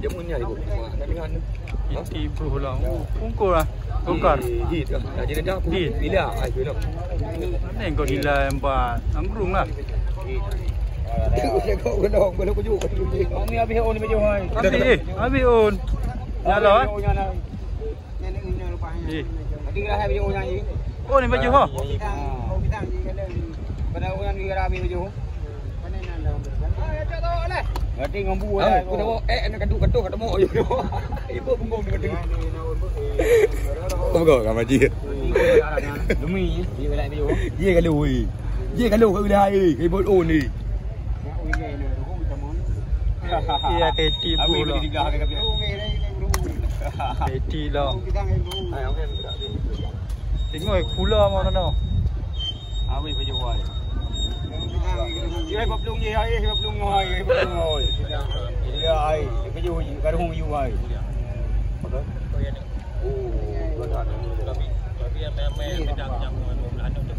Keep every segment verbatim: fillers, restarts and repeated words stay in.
Jamu ni hari tu. Iti bruh lah. Ungkur lah. Tukar. Hit. Hit. Hit. Bila? Ah, itu nak. Ni kau gila empat. Anggrung lah. Tengok, tengok, belum, belum kujuk. Kami habis on baju hai. Habis, eh, habis on. Ya lah, eh. Eh. Oh, ni baju ho. Pada orang ni kira habis baju. Berarti ngambu lah. Aku nak bawa, eh, nak kadu, kadu, kadu mau. Ibu bengong dia kadu. Apa kau, Kak Haji? Demi, dia nak baju. Dia kalau, weh. Dia kalau kat wilayah, eh, ibu on ni. Iya, keti pula. Keti lah. Tengok, eh, pula mana no. Habis baju wai. Iya, lima puluh je, hai, lima puluh hai, lima puluh hai. Iya, hai, baju, kadang baju wai.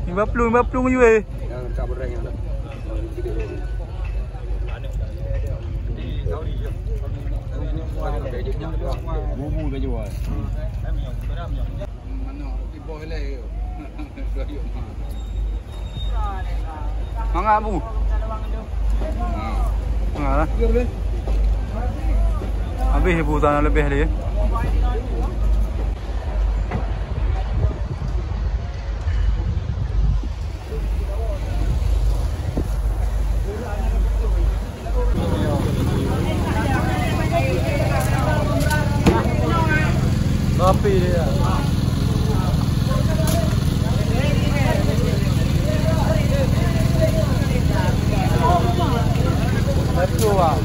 Lima puluh, lima puluh you, eh. Bubu dah jual. Mangat, Bu. Ha lah. Habis, Bu, tanah lebih dia. Rapi dia. Betul lah.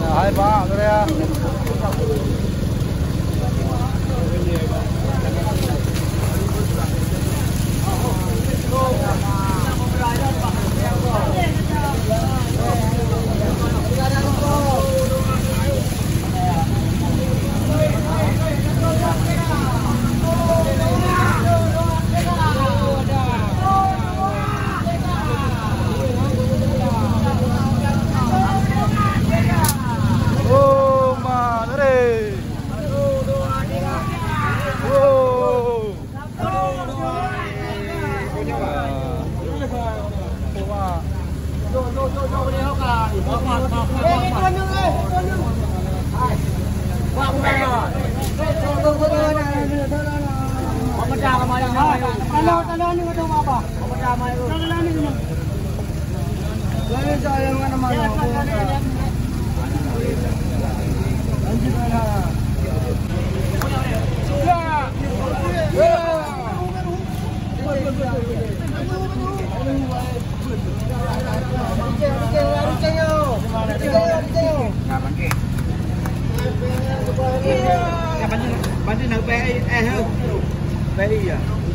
Hai, Pak, Surya. Oh, ma, tarik. Oh.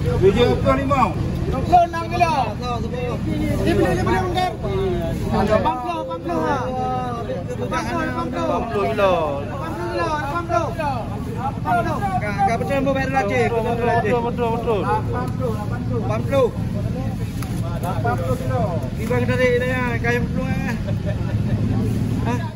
Tujuh puluh lima. Dua puluh enam kilo. Dia beli, dia beli, bukan? Lapan puluh, lapan puluh, ha. Lapan puluh, lapan puluh. Lapan puluh kilo. Lapan puluh kilo, lapan puluh. Lapan puluh. Ka, ka betul, Bu, bayar lagi. Betul, betul, betul, betul. Lapan puluh, lapan puluh. Lapan puluh. Lapan puluh kilo. Tiba kita di, di, ya, kayu puluh, eh. Hah?